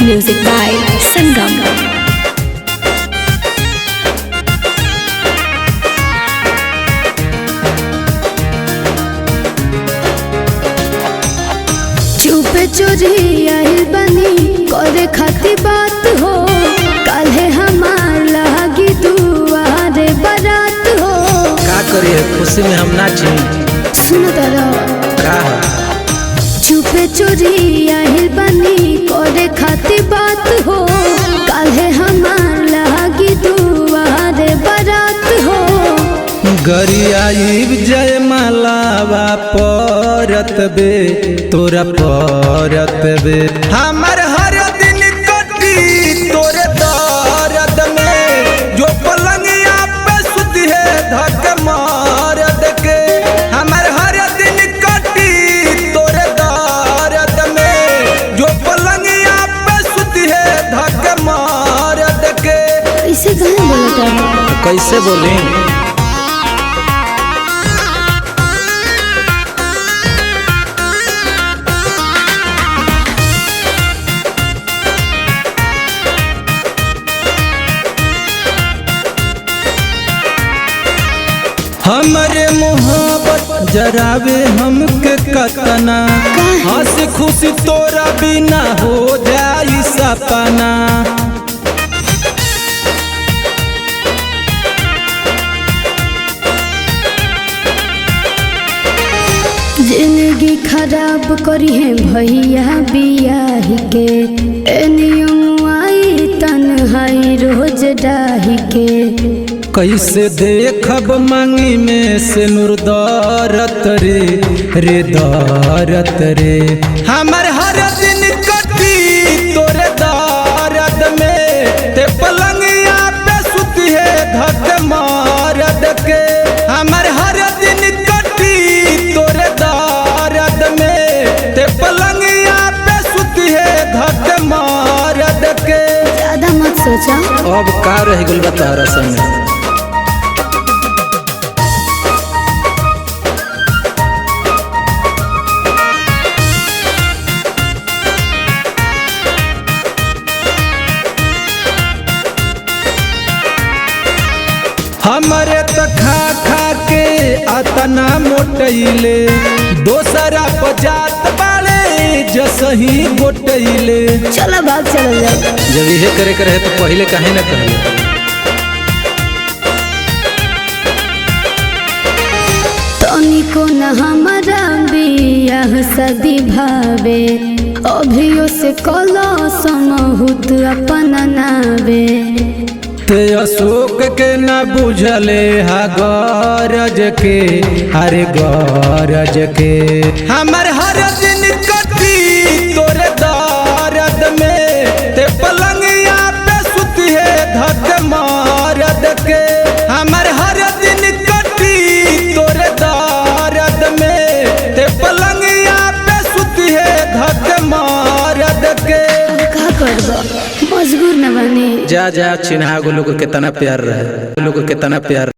Music by Sangam. चुप चोरी आइल बनी करे खाती बात हो, काल्हे हमार लागी दुआरे बारात हो। का करी है खुशी में हम नाची। सुन तारा का है? चुप चोरी आइल बनी करे खाती बात हो, काल्हे हमार लागी दुआरे बारात हो। गरियाई जय मालावा परत बे तोरा परत बे हमर हर दिन कटी तोरे दर्द में, जो पलंगिया पे सुती है धक मारद के। हमर हर दिन कटी तोरे दर्द में, जो पलंगिया पे सुती है धक मारद के। इसे कहे बोलता है? कैसे बोली? हमरे मोहब्बत जरावे हमके कतना, हंस खुशी तोरा बिना हो जाई सपना। जिंदगी खराब करी है भैया बियाह के, एनियम आई तन्हाई रोज डाही के। कैसे देखब मांगी में से नूर दौरत रे रे दौरत रे। हमर हर दिन कटी तोरे दर्द में, ते पलंगिया पे सुती है धक मारद के। हमर हर दिन कटी तोरे दर्द में, ते पलंगिया पे सुती है धक मारद के। ज्यादा मत सोचा। अब का रह गइल बा तोहरा संगे? हमरे त खा खा के अतना मोटैले, दोसरा पजात बाड़े जसही गोटैले। चलो भाग चल जाओ। जब इहे करे के रहे तो पहले काहे न कहले? तनिको न हमारा बियाह सदी भावे, अभियो से कलो समहुत अपना नावे। ते अशोक के न बुझले हा गरज के, हरे गरज के। हमर हर दिन कटी तोरे दर्द में, ते पलंगिया पे सुती है धक मारद के। हमर हर दिन कटी तोरे दर्द में, ते पलंगिया पे सुती है धक मारद के। अब का करबो, मजबूर न बने। जा जा चिन्हा गो लोग के कितना प्यार रहे, लोग के कितना प्यार।